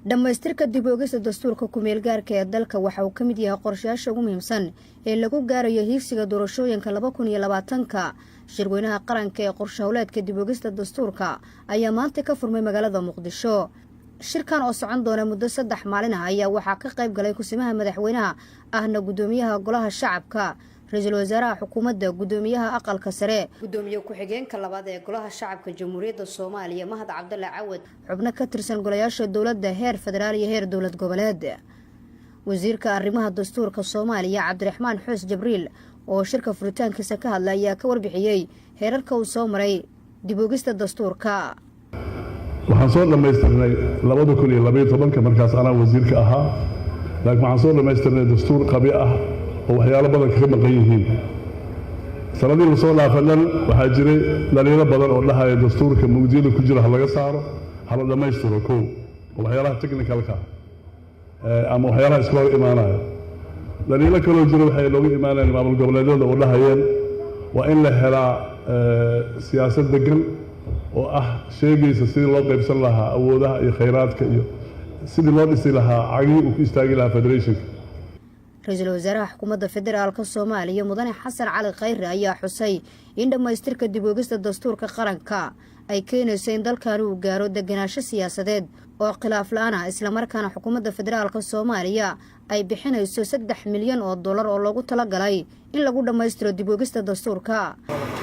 Dhammaystirka dib oogista dastuurka ku-meelgaarka ee dalka waxa uu ka mid yahay qorshayaasha ugu muhiimsan ee lagu gaarayo hiigsiga doorashooyinka 2020-ka. Shirweynaha qaranka ee qorshe howleedka dib oogista dastuurka ayaa maanta ka furmay magaalada Muqdisho. Shirkan oo socon doona muddo 3 maalin ah ayaa waxaa ka qayb galay kusimaha madaxweynaha ahna guddoomiyaha Golaha Shacabka, ra-iisul wasaaraha xukuumadda, guddoomiyaha Aqalka Sare, gudoomiye ku-xigeenka labaad ee Golaha Shacabka Jamhuuriyadda Soomaaliya Mahad Cabdalla Cawad, xubno ka tirsan golayaasha dowladda heer federaal iyo heer dowlad goboleed. Wasiirka arrimaha dastuurka Soomaaliya Cabdiraxmaan Xoos Jabriil oo shirka furitaankiisa ka hadlay ayaa ka warbixiyey heerarka uu soo maray dib oogista dastuurka. Waxaan soo dhammaystirnay 2012-ka, markaas anaa wasiirka ahaa, laakiin waxaan soo dhammaystirnay dastuur qabyo ah oo waxyaalo badan kaga maqan yihiin. Sanadii lasoo dhaafay dhan waxaa jiray dhaliilo badan oo dhahaya dastuurka mugdiyada ku jira ha laga saaro, hala dhammaystiro, kow oo waxyaalaha technicalka ama waxyaalaha iska hor imaanaya. Dhaliilo kaloo jira waxay nooga imaanayaan maamul goboleedyada oo dhahayeen waa in la helaa siyaasad degan oo ah sheegaysa sidii loo qaybsan lahaa awoodaha iyo khayraadka iyo sidii loo dhisi lahaa cagihii uu ku istaagi lahaa federationka. Ra-iisul wasaaraha xukuumadda federaalka Soomaaliya Mudane Xasan Cali Khayre ayaa xusay in dhammaystirka dib oogista dastuurka qaranka ay keenayso in dalkani uu gaaro deganaansho siyaasadeed oo khilaaf la-aan ah, islamarkaana xukuumadda federaalka Soomaaliya ay bixinayso $3 milyan oo loogu talagalay in lagu dhammaystiro dib oogista dastuurka.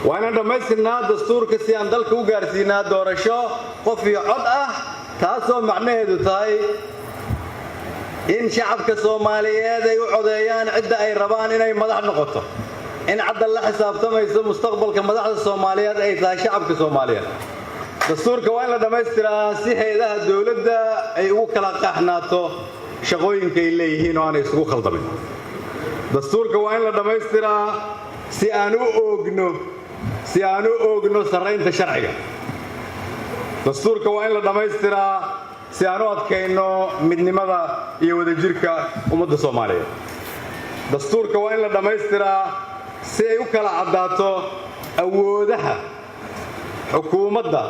Waa inaan dhammaystirnaa dastuurka si aan dalka u gaarsiinaa doorasho qof iyo cod ah, taasoo macnaheedu tahay in shacabka Soomaaliyeed ay u codeeyaan cidda ay rabaan inay madax noqoto, in cadda la xisaabtamayso mustaqbalka madaxda Soomaaliyeed ay tahay shacabka Soomaaliyeed. Dastuurka waa in la dhammaystiraa si hay-adaha dowladda ay ugu kala qaxnaato shaqooyinka ay leeyihiin oo aanay isugu khaldamin. Dastuurka waa in la dhammaystiraa si aan u oogno sarraynta sharciga. Dastuurka waa in la dhammaystiraa si aan u adkayno midnimada iyo wadajirka ummadda Soomaaliyeed. Dastuurka waa in la dhammaystiraa si ay u kala caddaato awoodaha xukuumadda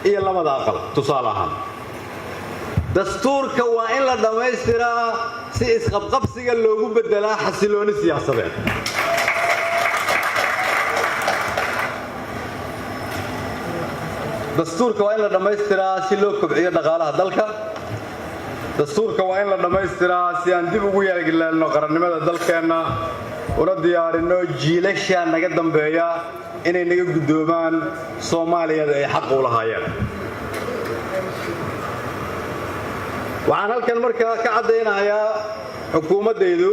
iyo labada aqal, tusaale ahaan. Dastuurka waa in la dhammaystiraa si isqabqabsiga loogu beddelaa xasilooni siyaasadeed. Dastuurka waa in la dhammaystiraa si loo kobciyo dhaqaalaha dalka. Dastuurka waa in la dhammaystiraa si aan dib ugu yeelno qarannimada dalkeenna, una diyaarinno jiilasha naga dambeeya inay naga guddoomaan Soomaaliyada ay xaq u lahaayeen. Waxaan halkan markaa ka caddaynayaa xukuumaddaydu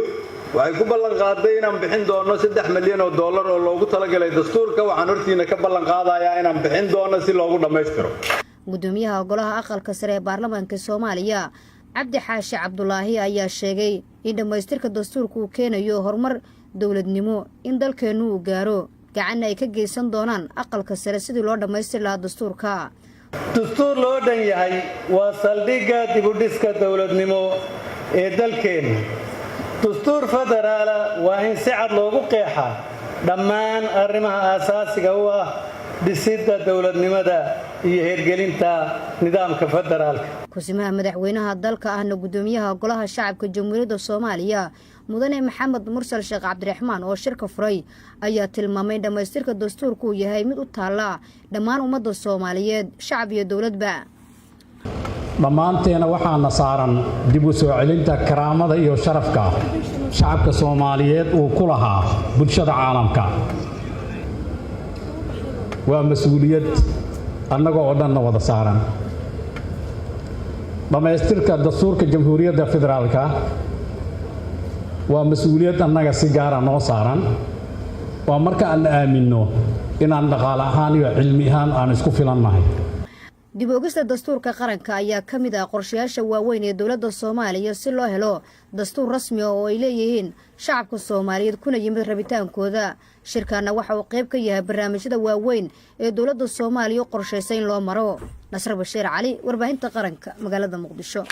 waxay ku ballan qaaday inaan bixin doono $3 milyan oo loogu talagalay dastuurka. Waxaan hortiina ka ballan qaadayaa inaan bixin doono si loogu dhammaystiro. Gudoomiyaha Golaha Aqalka Sare ee Baarlamaanka Soomaaliya Cabdi Xaashi Cabdulaahi ayaa sheegay in dhammaystirka dastuurka uu keenayo horumar dowladnimo in dalkeennu uu gaaro, gacanna ay ka geysan doonaan Aqalka Sare sidii loo dhammaystiri lahaa dastuurka. Dastuur loo dhan yahay waa saldhigga dibudhiska dowladnimo ee dalkeenna. Dastuur federaala waa in si cad loogu qeexaa dhammaan arrimaha aasaasiga u ah dhisidda dowladnimada iyo hirgelinta nidaamka federaalka. Kusimaha madaxweynaha dalka ahna guddoomiyaha Golaha Shacabka Jamhuuriyadda Soomaaliya Mudane Maxamed Mursal Sheekh Cabdiraxmaan oo shirka furay ayaa tilmaamay in dhammaystirka dastuurku uu yahay mid u taalla dhammaan ummadda Soomaaliyeed, shacab iyo dowladba. Dhammaanteena waxaana saaran dib u soo celinta karaamada iyo sharafka shacabka Soomaaliyeed uu ku lahaa bulshada caalamka. Waa mas-uuliyad annaga oo dhanna wada saaran. Dhammaystirka dastuurka Jamhuuriyadda Federaalka waa mas-uuliyad annaga si gaara noo saaran. Waa marka aan aaminno inaan dhaqaale ahaan iyo cilmi ahaan aan isku filannahay. Dib oogista dastuurka qaranka ayaa ka mid ah qorshayaasha waaweyn ee dowladda Soomaaliya si loo helo dastuur rasmi ah oo ay leeyihiin shacabka Soomaaliyeed, kuna yimid rabitaankooda. Shirkaana waxa uu qayb ka yahay barnaamijyada waaweyn ee dowladda Soomaaliya u qorshaysay in loo maro. Nasr Bashiir Cali, Warbaahinta Qaranka, magaalada Muqdisho.